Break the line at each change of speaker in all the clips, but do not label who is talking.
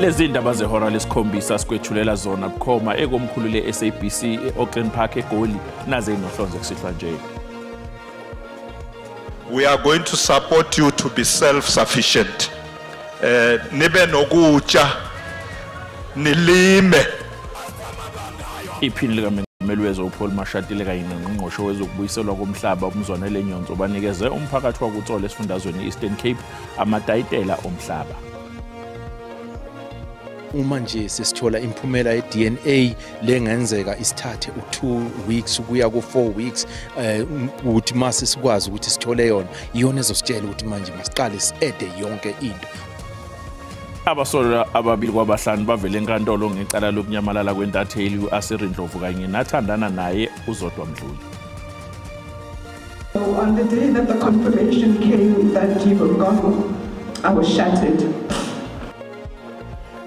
Lezi indaba zehora lesikhombisa sikwethulela zona bukhoma ekomkhulu le-SABC e-Auckland Park eGoli naze inohlonze kusihlwa nje.
We are going to support you to be self-sufficient. Nibe nokutya, nilime.
Iphini likamengameli wezwe uPaul Mashatile kanye nongqongqoshe wezokubuyiselwa komhlaba uMzwanele Nyhontso banikeze umphakathi wakuTsolo esifundazweni i-Eastern Cape amatayitela omhlaba.
Uma nje sesithola imphumela ye-DNA lengenzeka isithathe u2 weeks ukuya ku4 weeks, ukuthi mase sikwazi ukuthi sithole yona, iyona ezositshela ukuthi manje masiqale si-ede yonke into.
Abasolwa ababili kwabahlanu bavele enkantolo ngecala lokunyamalala kwentatheli u-Asiri Ndlovu kanye nathandana naye uZodwa Mdluli.
So on the day that the confirmation came that you were gone, I was shattered.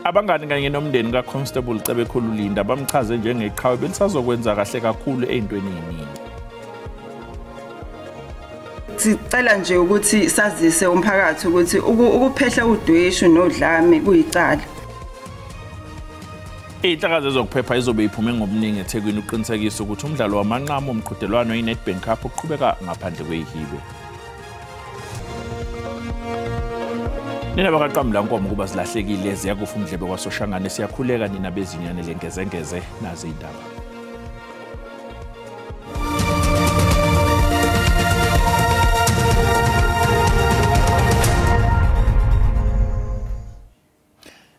Abangani kanye nomndeni kaConstable Cebekhulu Linda bamchaze njengeqhawe belisazokwenza kahle kakhulu ey'ntweni ey'ningi.
Sicela nje ukuthi sazise umphakathi ukuthi ukuphehla udweshu nodlame kuyicala.
Iy'nhlaka zezokuphepha izobe iphume ngobuningi eThekwini ukuqinisekisa ukuthi umdlalo wamanqamu omqhudelwano i-Nedbank Cup uqhubeka ngaphandle kweyihibe. Nina bakaqamla nkomo kuba zilahlekile ziyakufa umdlebe kwaSoshangane, siyakhuleka nina bezinyane lengezengeze nazi indaba.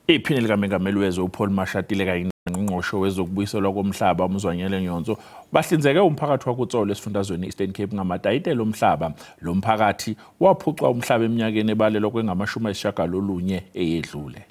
Iphini likamengameli wezwe uPaul Mashatile kanye nongqongqoshe wezokubuyiselwa komhlaba uMzwanele Nyhontso bahlinzeke umphakathi wakuTsolo esifundazweni i-Eastern Cape ngamatayitela omhlaba. Lo mphakathi waphucwa umhlaba eminyakeni ebalelwa kwengama-90 eyedlule.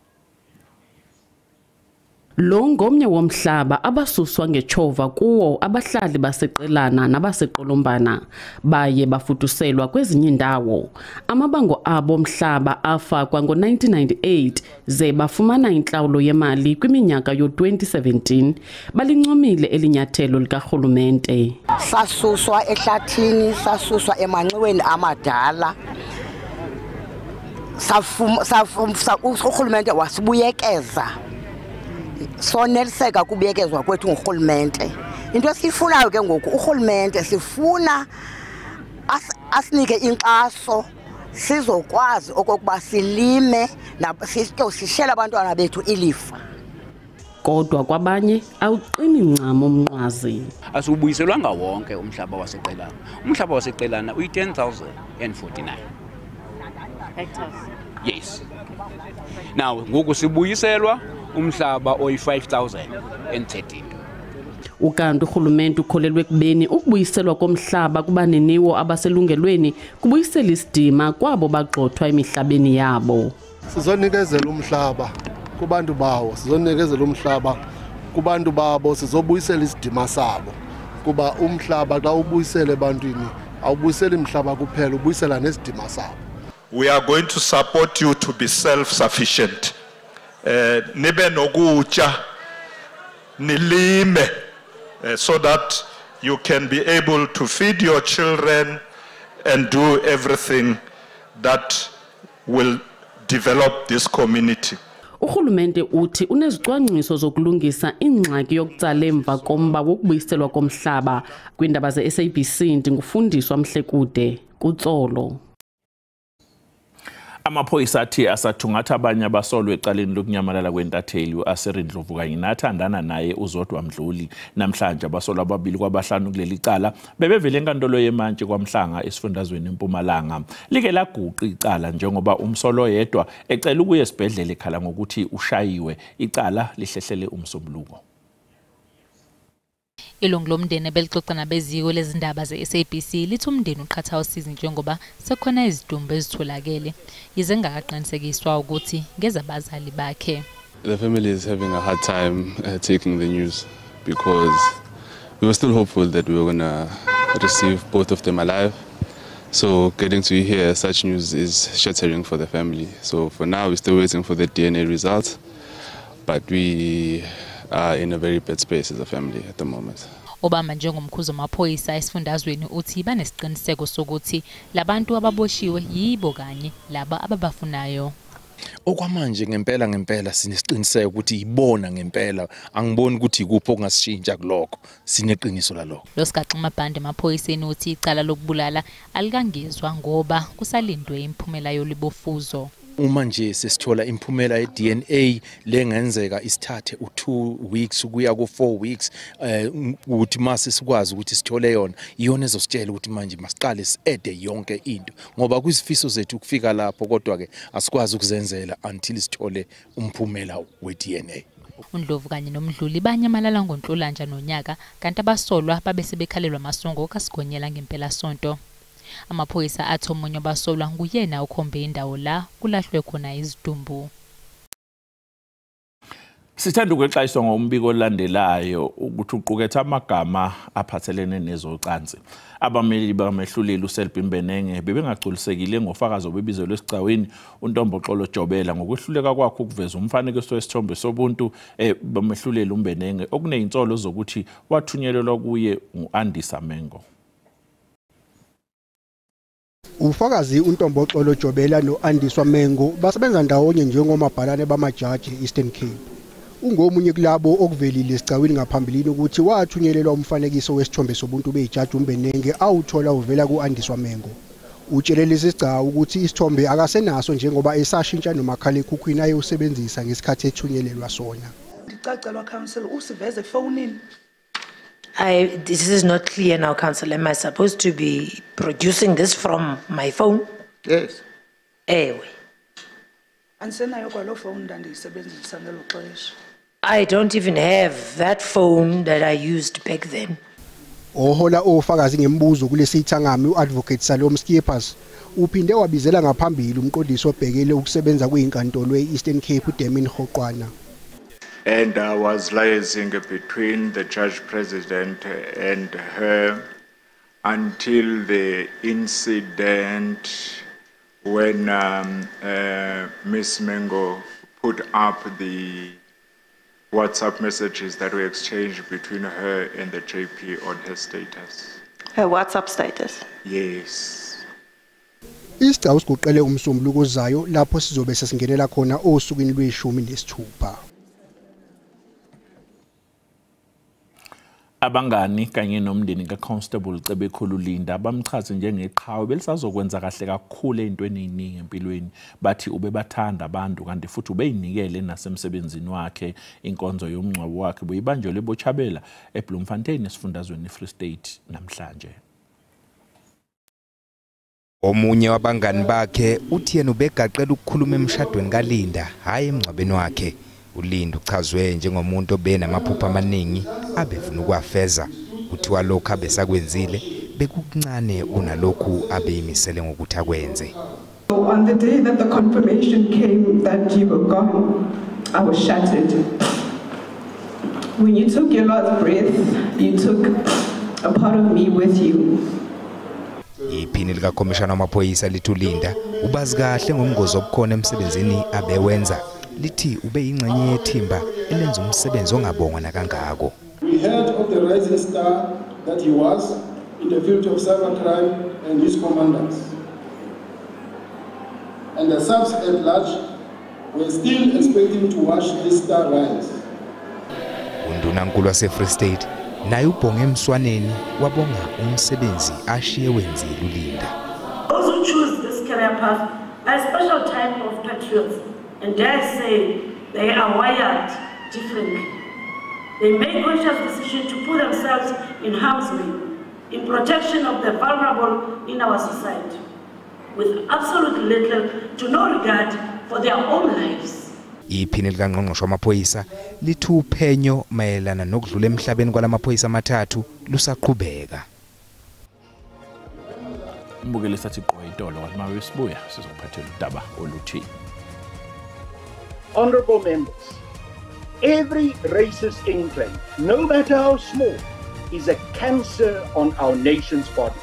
Lo ngomnye womhlaba abasuswa ngechova kuwo abahlali baseqelana nabaseqolombana baye bafuduselwa kwezinye indawo. Amabango abo omhlaba afakwa ngo-1998 ze bafumana inhlawulo yemali kwiminyaka yo-2017. Balincomile elinyathelo likarhulumente.
Sasuswa ehlathini, sasuswa emanxiweni amadala. Urhulumente wasibuyekeza. Soneliseka kubuyekezwa kwethu ngurhulumente. Into esiyifunayo ke ngoku urhulumente sifuna asinike inkxaso sizokwazi okokuba silime sishele abantwana bethu ilifa.
Kodwa kwabanye awuqini ncam umnqwazi.
Asiwubuyiselwanga wonke umhlaba waseqelana. Umhlaba waseqelana uyi-10,049
hectares.
Yes. Now ngoku sibuyiselwa umhlaba oyi-5,013.
Ukanti urhulumente ukholelwe ekubeni ukubuyiselwa komhlaba kubaniniwo abaselungelweni kubuyisela isidima kwabo bagxothwa emihlabeni yabo.
Sizonikezela umhlaba kubantu bawo, sizonikezela umhlaba kubantu babo, sizobuyisela isidima sabo. Kuba umhlaba xa ubuyisele ebantwini, awubuyiseli umhlaba kuphela, ubuyisela nesidima sabo.
We are going to support you to be self-sufficient. Nibe nokutya, nilime, so that you can be able to feed your children and do everything that will develop this community.
Urhulumente uthi unezicwangciso zokulungisa ingxaki yokutsala emva komba wokubuyiselwa komhlaba. Kwindaba ze-SABC ndingufundiswa Mhlekude kuTsolo.
Amaphoyisa athi asathungatha abanye abasolwa ecaleni lokunyamalala kwentatheli u-Asiri Ndlovu kanye nathandana naye uZodwa Mdluli. Namhlanje abasolwa ababili kwabahlanu kuleli cala bebevele enkantolo yemantshi kwaMhlanga esifundazweni eMpumalanga. Like laguqa icala njengoba umsolwa oyedwa ecela ukuya esibhedlela ekhala ngokuthi ushayiwe. Icala lihlehlele umsombuluko.
Ilungu lomndeni ebelixoxa nabeziko lezindaba ze-SABC lithi umndeni uqhatha usizi njengoba sekukhona izidumbu ezitholakele yize engakaqinisekiswa ukuthi ngezabazali bakhe.
The family is having a hard time taking the news because we were still hopeful that we were going to receive both of them alive. So getting to hear such news is shattering for the family. So for now we're still waiting for the DNA results, but we are in a very bad space as a family at the moment.
Obama njengomkhuzi wamaphoyisa esifundazweni uthi banesiqiniseko sokuthi labantu ababoshiwe yibo kanye laba ababafunayo.
Okwamanje ngempela ngempela sinesiqiniseko ukuthi ibona ngempela, angiboni ukuthi ikuphi okungasishintsha kulokho, sineqiniso lalokho.
Lo sigaxa amabhande emaphoyiseni uthi icala lokubulala alikangezwa ngoba kusalindwe imiphumela yolibofuzo.
Uma nje sesithola imiphumela ye-DNA lengenzeka isithathe u2 weeks ukuya ku4 weeks, ukuthi mase sikwazi ukuthi sithole yona, iyona ezositshela ukuthi manje masiqale si-ede yonke into, ngoba kuyizifiso zethu ukufika lapho, kodwa ke asikwazi ukuzenzela until sithole umphumela we-DNA.
uNdlovu kanye noMdluli banyamalala ngoNhlolanja nonyaka, kanti abasolwa babe sebekhalelwa amasongo kaSigonyela ngempelasonto. Amaphoyisa athi omunye wabasolwa nguyena okhombe indawo la kulahlwe khona izidumbu.
Sithanda ukwexwayiswa ngombiko olandelayo ukuthi uqukethe amagama aphathelene nezocansi. Abameli bakamehluleli uSelby Mbenenge bebengagculisekile ngofakazi obebizelwe esigcawini uNtomboxolo Jobela ngokwehluleka kwakhe ukuveza umfanekiso wesithombe sobuntu bamehluleli uMbenenge okunezinsolo zokuthi wathunyelelwa kuye ngu-Andisa Mengo.
Ufakazi uNtomboxolo Jobela no-Andiswa Mengo basebenza ndawonye njengomabhalane bamajaji e-Eastern Cape. Ungomunye kulabo okuvelile esigcawini ngaphambilini ukuthi wathunyelelwa umfanekiso wesithombe sobuntu bejaji uMbenenge awuthola uvela ku-Andiswa Mengo. Utshele lesi sigcawu ukuthi isithombe akasenaso njengoba esashintsha nomakhalekhukhwini ayewusebenzisa ngesikhathi ethunyelelwa sona.
Ndicacelwa council usiveze efonini.
This is not clear now, Council. Am I supposed to be producing this from my phone?
Yes.
Ewe.
Andisenayo kwaloo phone ndandiyisebenzisa ngelo xesha.
I don't even have that phone that I used back then.
Ohola ofakazi ngemibuzo kulesithangami uAdvocate Salom Skippers uphinde wabizela ngaphambili umqondisi obhekele ukusebenza kwinkantolo e-Eastern Cape uDemin Hoqwana.
And I was liaising between the judge president and her until the incident when Ms. Mengo put up the WhatsApp messages that were exchanged between her and the JP on her status.
Her WhatsApp status?
Yes.
Isigcawu siguqele umsombuluko ozayo lapho sizobe sesingenela khona osukwini lwe-16.
Abangani kanye nomndeni kaConstable Cebekhulu Linda bamchaze njengeqhawe belisazokwenza kahle kakhulu ezintweni eziningi empilweni. Bathi ubebathanda abantu kanti futhi ubeyinikele nasemsebenzini wakhe. Inkonzo yomngcwabo wakhe buyibanjelwe eBochabela eBloemfontein esifundazweni iFree State namhlanje.
Omunye wabangani bakhe uthi yena ubegaqela ukukhuluma emshadweni kaLinda, hhayi emngcwabeni wakhe. uLinda uchazwe njengomuntu obenamaphupho amaningi abefuna ukuwafeza. Kuthiwa lokhu abesakwenzile bekukuncane kunalokhu abeyimisele ngokuthi akwenze.
On the day that the confirmation came that you were gone, I was shattered. When you took your last breath, you took a part of me with you.
Iphini likakhomishana wamaphoyisa lithi uLinda ubazi kahle ngomngozi obukhona emsebenzini abewenza. Lithi ube yingxenye yethimba elenza umsebenzi ongabongwa nakangako.
We heard of the rising star that he was in the field of cybercrime and his commanders. And the SAPS at large were still expecting to watch this star rise.
Undunankulu wase-Free State naye ubhonge emswaneni wabonga umsebenzi ashiye wenzile uLinda.
Those who choose this career path are a special type of patriots. And dare I say, they are wired differently. They make conscious decisions to put themselves in harm's way, in protection of the vulnerable in our society, with absolutely little to no regard for their own lives.
Iphini likangqongqoshe wamaphoyisa lithi uphenyo mayelana nokudlula emhlabeni kwalamaphoyisa amathathu lusaqhubeka.
Umbukeli sathi qo itolo kwathi mabe sibuya sizophathela udaba oluthi.
Honorable members, every racist enclave, no matter how small, is a cancer on our nation's body.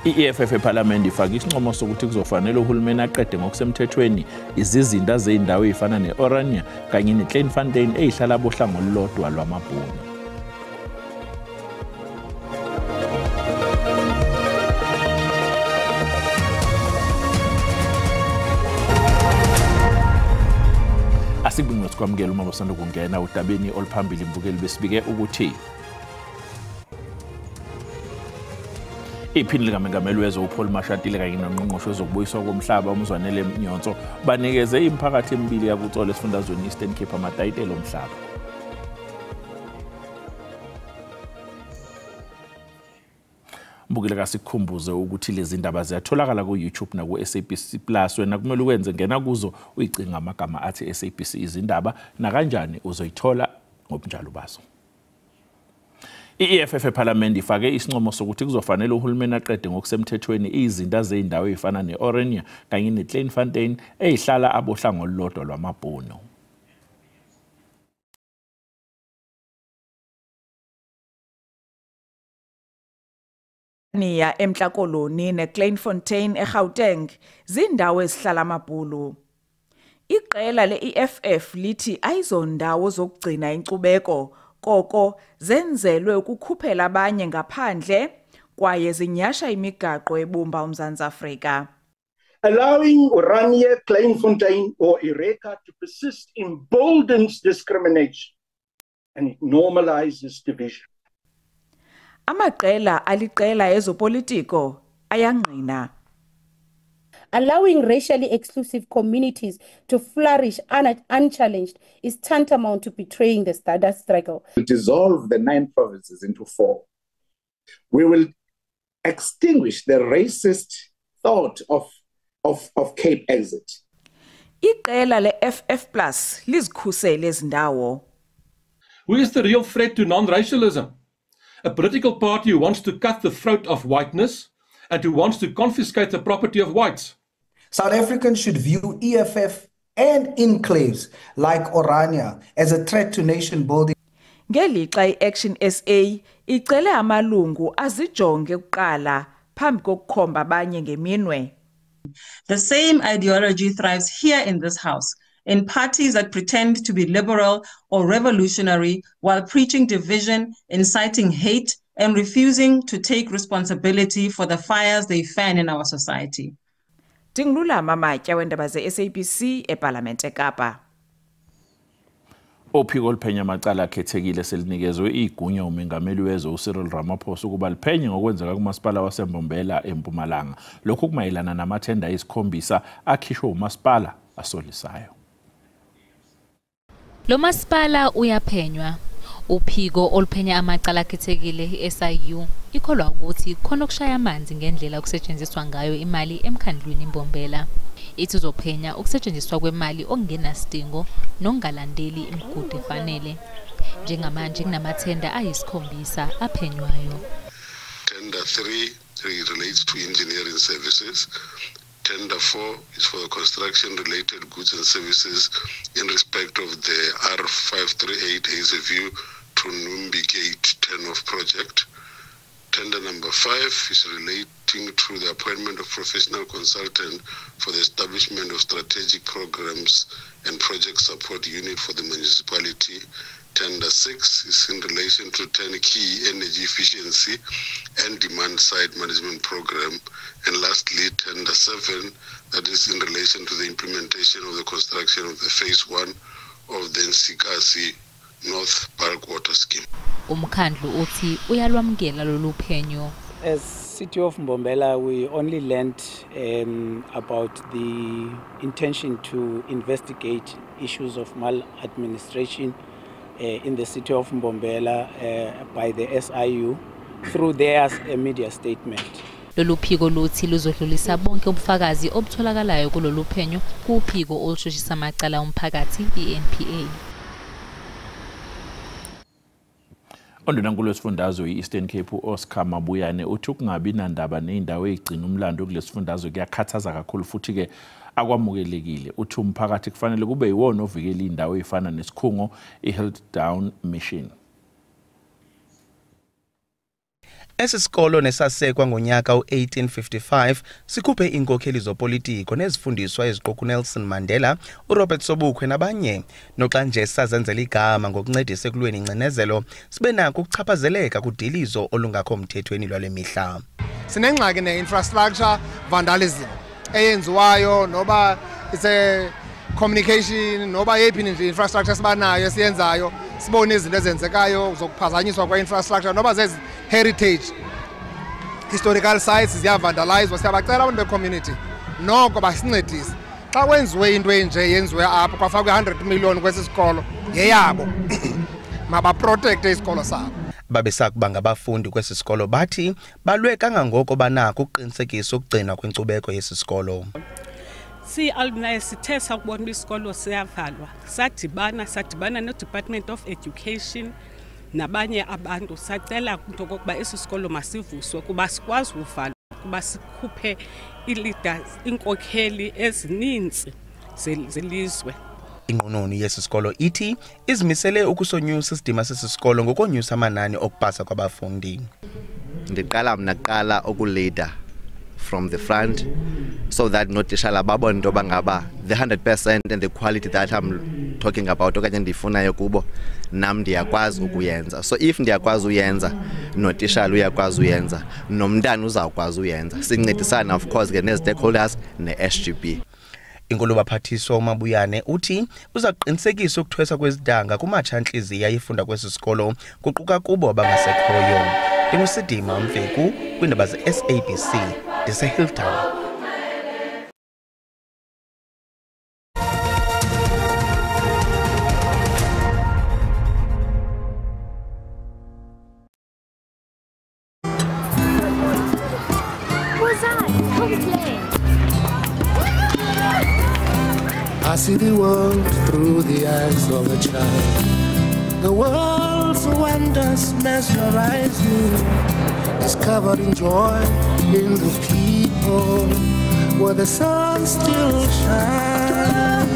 I-EFF ePhalamende ifake isincomo sokuthi kuzofanele uhulumeni aqede ngokusemthethweni izizinda zezindawo ezifana ne-Orania kanye ne-Kleinfontein ezihlala bohlanga olulodwa lwamabhunu. Asikubinge sikwamukela uma basanda kungena udabeni oluphambili mbukeli besibike ukuthi iphini likamengameli wezwe uPaul Mashatile kanye nongqongqoshe wezokubuyiswa komhlaba uMzwanele Nyhontso banikeze imiphakathi emibili yakuTsolo esifundazweni Eastern Cape amatayitelo omhlaba. Mbukele kasikukhumbuze ukuthi lezi ndaba ziyatholakala ku-YouTube naku-SABC Plus. Wena kumele ukwenze ngena kuzo uyicinga amagama athi SABC izindaba nakanjani uzoyithola ngobunjalo bazo. I-EFF ePhalamende ifake isincomo sokuthi kuzofanele uhulumeni aqede ngokusemthethweni izinto zezindawo ezifana ne-Orania kanye ne-Kleinfontein ezihlala abohlanga olulodwa lwamabhunu.
Nia eMntla Koloni neKleinfontein eGauteng zindawo ezihlala amabhulu. Iqela le-EFF lithi ayizondawo zokugcina inkcubeko koko zenzelwe ukukhuphela abanye ngaphandle kwaye zinyasha imigaqo ebumba uMzantsi Afrika.
Allowing Orania, Kleinfontein or Eureka to persist emboldens discrimination and it normalizes division.
Amaqela aliqela ezopolitiko ayangqina.
Allowing racially exclusive communities to flourish unchallenged is tantamount to betraying the that struggle.
We'll dissolve the 9 provinces into 4. We will extinguish the racist thought of Cape exit.
Iqela le-FF Plus lizikhusele ezindawo.
Who is the real threat to non-racialism? A political party who wants to cut the throat of whiteness and who wants to confiscate the property of whites.
South Africans should view EFF and enclaves like Orania as a threat to nation building.
Ngelixa iAction SA icele amalungu azijonge kuqala phambi kokukhomba abanye ngeminwe.
The same ideology thrives here in this house, in parties that pretend to be liberal or revolutionary while preaching division, inciting hate, and refusing to take responsibility for the fires they fan in our society.
Ndingululama Matya wendaba ze-SABC ePalamente eKapa.
Uphiko oluphenya amacala akhethekile selinikezwe igunya umengameli wezwe uCyril Ramaphosa ukuba liphenye ngokwenzeka kumasipala waseMbombela eMpumalanga. Lokhu kumayelana namathenda ayisikhombisa akhishwe umasipala asolisayo.
Lo masipala uyaphenywa. Uphiko oluphenya amacala akhethekile i-SIU ikholwa ukuthi khona okushaya amanzi ngendlela okusetshenziswa ngayo imali emkhandlwini iMbombela. Ithi uzophenya ukusetshenziswa kwemali okungenasidingo nokungalandeli imigudu efanele. Njengamanje kunamathenda ayisikhombisa aphenywayo.
Tender 3 relates to engineering services. Tender 4 is for the construction-related goods and services in respect of the R538 Hazyview to Numbi Gate turn-off project. Tender number 5 is relating to the appointment of professional consultant for the establishment of strategic programs and project support unit for the municipality. Tender 6 is in relation to turnkey energy efficiency and demand side management program. And lastly, tender 7, that is in relation to the implementation of the construction of the phase 1 of the Nsikasi North Bulk Water Scheme.
Umkhandlu uthi uyalwamukela lolu phenyo.
As City of Mbombela, we only learned about the intention to investigate issues of maladministration in the city of Mbombela by the SIU through their media statement.
Lolu phiko luthi luzodlulisa bonke ubufakazi obutholakalayo kulolu phenyo kuphiko olushushisa amacala omphakathi i-NPA.
Undunankulu wesifundazwe i-Eastern Cape u-Oscar Mabuyane uthi ukungabi nandaba ney'ndawo ey'gcina umlando kulesifundazwe kuyakhathaza kakhulu futhi-ke akwamukelekile. Uthi umphakathi kufanele kube yiwona ovikela iy'ndawo ey'fana nesikhungo i-Healdtown Mission.
Esi sikolo nesasekwa ngonyaka u-1855 sikhuphe inkokheli zopolitiko nezifundiswa eziquka uNelson Mandela, uRobert Sobukwe nabanye. Noxa nje sazenzela igama ngokuncedisa ekulweni ingcinezelo, sibe nako ukuchaphazeleka kudilizo olungakho mthethweni lwale mihla.
Sinengxaki ne-infrastructure vandalism eyenziwayo noba it's a
communication noba yeyiphi nje infrastructure sibanayo esiyenzayo, sibone izinto ezenzekayo zokuphazanyiswa kwe-infrastructure noba zezi heritage historical sites ziyavandalizwa. Siyabacela abantu be-community noko basincedise. Xa kwenziwe into enje yenziwe apho kwafakwe 100 million kwesi sikolo, yeyabo, mabaprotecte isikolo sabo.
Babesakuba ngabafundi kwesi sikolo bathi balwe kangangoko banako ukuqinisekisa ukugcinwa kwenkcubeko yesi sikolo.
Siyi-alumni sithe sakubona uba isikolo siyavalwa, sadibana no-Department of Education nabanye abantu, sacela into okokuba esi sikolo masivuswe kuba sikwazi uvalwa, kuba sikhuphe ii-leaders, iinkokheli ezininzi zelizwe.
Inqununu yesi sikolo ithi izimisele ukusonyusa isidima sesi sikolo ngokonyusa amanani okupasa kwabafundi.
Ndiqala mna kuqala ukuleader from the front so that notishala babone into yoba ngaba the 100% and the quality that I'm talking about okanye ndiyifunayo kubo nam ndiyakwazi ukuyenza. So if ndiyakwazi uyenza, notishala uyakwazi uyenza, nomntana uzawukwazi uyenza. Sincedisana of course ke nee-stakeholders ne-SGB.
Inkulubaphathiswa uMabuyane uthi uza kuqinisekisa ukuthweswa kwezidanga kumatsha-ntliziyo ayefunda kwesi sikolo, kuquka kubo abangasekhoyo. NdinguSidima Mfeku kwiindaba ze-SABC ndiseHilltown.
I see the world through the eyes of a child. The world's wonders mesmerize me, discovering joy in the people where the sun still shines.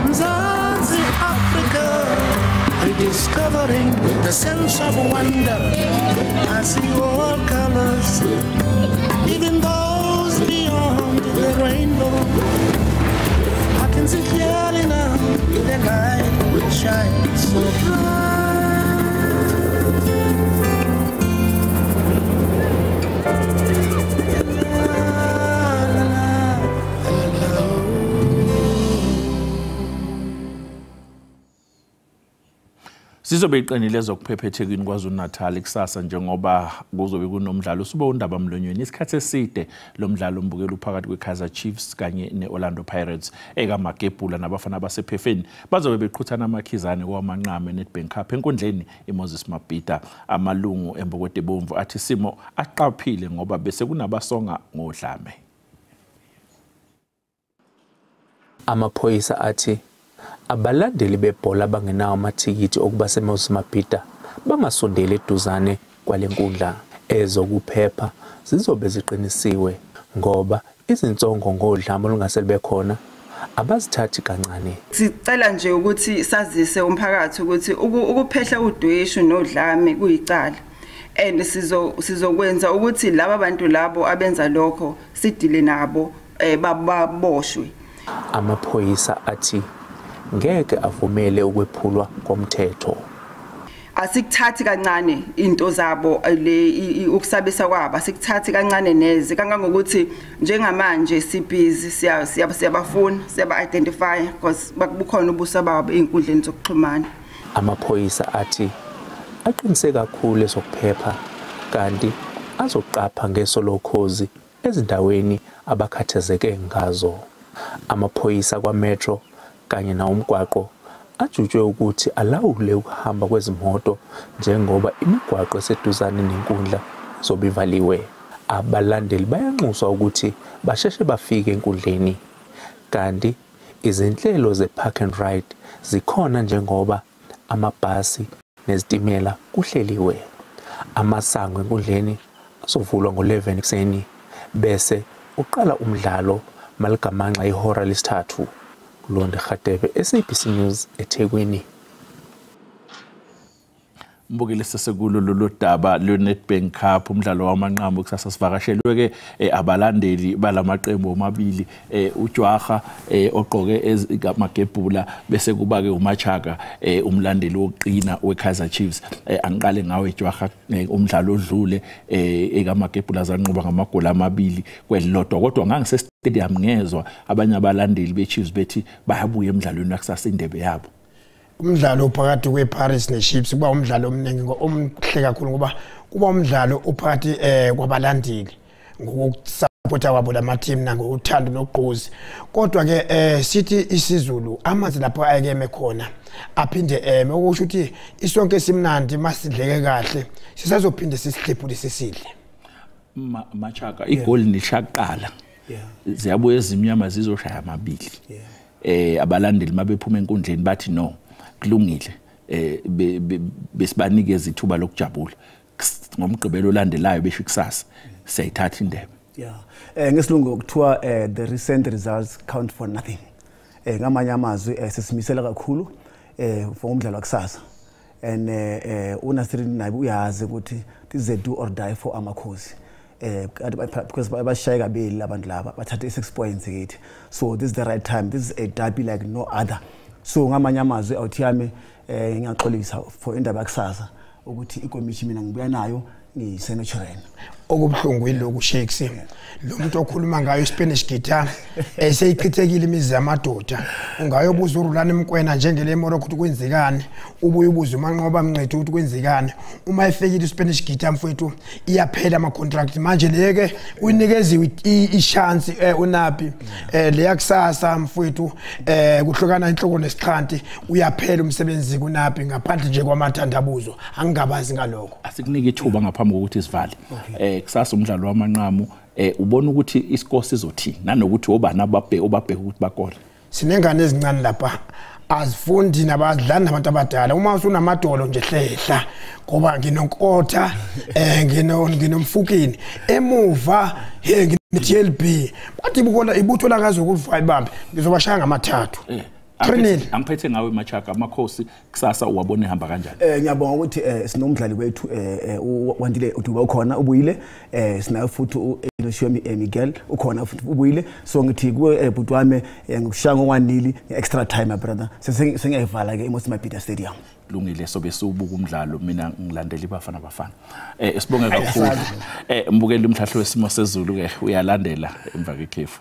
Mzansi Africa, rediscovering the sense of wonder. I see all colors, even those beyond the rainbow. I can see clearly now, the light will shine so bright.
Sizobe iqinile ezokuphepha eThekwini KwaZulu-Natal kusasa njengoba kuzobe kunomdlalo usube undaba mlonyweni isikhathi eside. Lo mdlalo umbukelo uphakathi kwe-Kaizer Chiefs kanye ne-Orlando Pirates. Ekamagebhula nabafana basephefeni bazobe beqhuthana amakhizane kwamanqame Nedbank Cup enkundleni iMoses Mabhida. Amalungu embokodo ebomvu athi isimo aqaphile ngoba bese kunabasonga ngodlame.
Amaphoyisa athi abalandeli bebhola abangenawo amathikithi okuba seMoses Mabhida bangasondeli eduzane kwale nkundla. Ezokuphepha zizobe ziqinisiwe ngoba izinsongo ngodlame olungase lube khona abazithathi kancane.
Sicela nje ukuthi sazise umphakathi ukuthi ukuphehla udweshu nodlame kuyicala, and sizokwenza ukuthi laba bantu labo abenza lokho sidile nabo, baboshwe.
Amaphoyisa athi ngeke avumele ukwephulwa komthetho.
Asikuthathi kancane into zabo le, ukusabisa kwabo asikuthathi kancane neze, kangangokuthi njengamanje sibhizi siyabafuna, siyaba-identify because bukhona ubuso babo ey'nkundleni zokuxhumana.
Amaphoyisa athi aqinise kakhulu ezokuphepha kanti azoqapha ngeso lokhozi ezindaweni abakhathazeke ngazo. Amaphoyisa kwaMetro kanye nawumgwaqo ajutshwe ukuthi alawule ukuhamba kwezimoto njengoba imigwaqo eseduzane nenkundla izobe ivaliwe. Abalandeli bayanxuswa ukuthi basheshe bafike enkundleni, kanti izinhlelo ze-park and ride zikhona njengoba amabhasi nezitimela kuhleliwe. Amasango enkundleni azovulwa ngo-11 ekuseni bese uqala umdlalo maligamanxa ihora lesithathu. Londe Khatebe, SABC News, eThekwini.
Mbukeli, sesekulo lolu daba lwe-Nedbank Cup, umdlalo wamanqamu kusasa. Sivakashelwe ke abalandeli balamaqembu omabili, uJwaha ogqoke amagebhula, bese kuba ke uMachaka, umlandeli wokuqina weKaizer Chiefs. Angiqale ngawe Jwaha, umdlalo odlule ekamagebhula zanqoba ngamagoli 2-1, kodwa ngangise stadium ngezwa abanye abalandeli beChiefs bethi bayabuya emdlalweni wakusasa, indebe yabo.
Umdlalo phakathi kweParis neChiefs kuba umdlalo omningi, omhle kakhulu, ngoba kuba umdlalo uphakathi kwabalandeli ngokusupporta kwabo lama team nangokuthanda nogqozi. Kodwa ke sithi isiZulu, amanzi lapho ayekeme khona aphinde eme, okusho ukuthi isonke simnandi masidleke kahle, sisazophinde sisihlephule sisidle.
Machaka, igoli nishaqala, ziyabuya ezimnyama zizoshaya 2. Abalandeli mabephuma enkundleni bathi no, kulungile, besibanikeza ithuba lokujabula. Ngomgqibelo olandelayo besho kusasa siyayithatha indebe.
Yeah, ngesilungu kuthiwa the recent results count for nothing. Ngamanye amazwi, sesimisela kakhulu for umdlalo wakusasa, and uNasreddine Nabi uyazi ukuthi this is a do or die for Amakhosi, because bashaye kabili abantu laba, bathathe 6 points kithi. So this is the right time, this is a derby like no other. So ngamanye amazwi, awuthiyami, ngiyaxolisa for indaba yakusasa ukuthi ikomishi mina ngibuya nayo ngiseNaturena.
Okubuhlungu yilokhu, Shakes, lo muntu okhuluma ngayo iSpanish guitar eseyichithekile imizi yamadoda. Ungayobuza uRulani Mkwena njengele Morocco ukuthi kwenzekani, ubuye ubuze uManqoba Mncitho ukuthi kwenzekani. Uma efikile iSpanish guitar, mfowethu, iyaphela ama contract manje. Leke uyinikeziwe i-chance uNabi leya kusasa, mfowethu, kuhlukana inhloko nesixhanti, uyaphela umsebenzi kuNabi ngaphandle nje kwamathandabuzo, angingabazi ngalokho.
Asikunike ithuba ngaphambi kokuthi sivale. Kusasa umdlalo wamanqamu, ubona ukuthi isikole sizothini, nanokuthi obani ababheke obabheke ukuthi bakole?
Sinengane ezincane lapha, azifundi nabadlali nabantu abadala. Uma usunamadolo nje, hlehla, ngoba nginonkotha, nginomfukini emuva, hey, ngine-TLB, bathi bukola ibutho lakazokuva ibambe, ngizobashaya ngamathathu.
Angiphethe ngawe Machaka, Amakhosi kusasa uwabona ehamba kanjani?
Ngiyabonga ukuthi sinomdlali wethu uWandile Uduba, ukhona, ubuyile. Sinayo futhi uEnoshio Miguel, ukhona futhi, ubuyile. So ngithi kuwe bhuti wami, ngikushaya ngo-1-0 extra time, my brother. Sengiyayivala ke iMoses Mabhida Stadium.
Kulungile, sobe siwubuka umdlalo, mina ngilandela iBafana Bafana. Sibonge kakhulu. Mbukeli, umhlahlo wesimo sezulu ke uyalandela emva kwekhefu.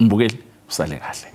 Mbukeli, usale kahle.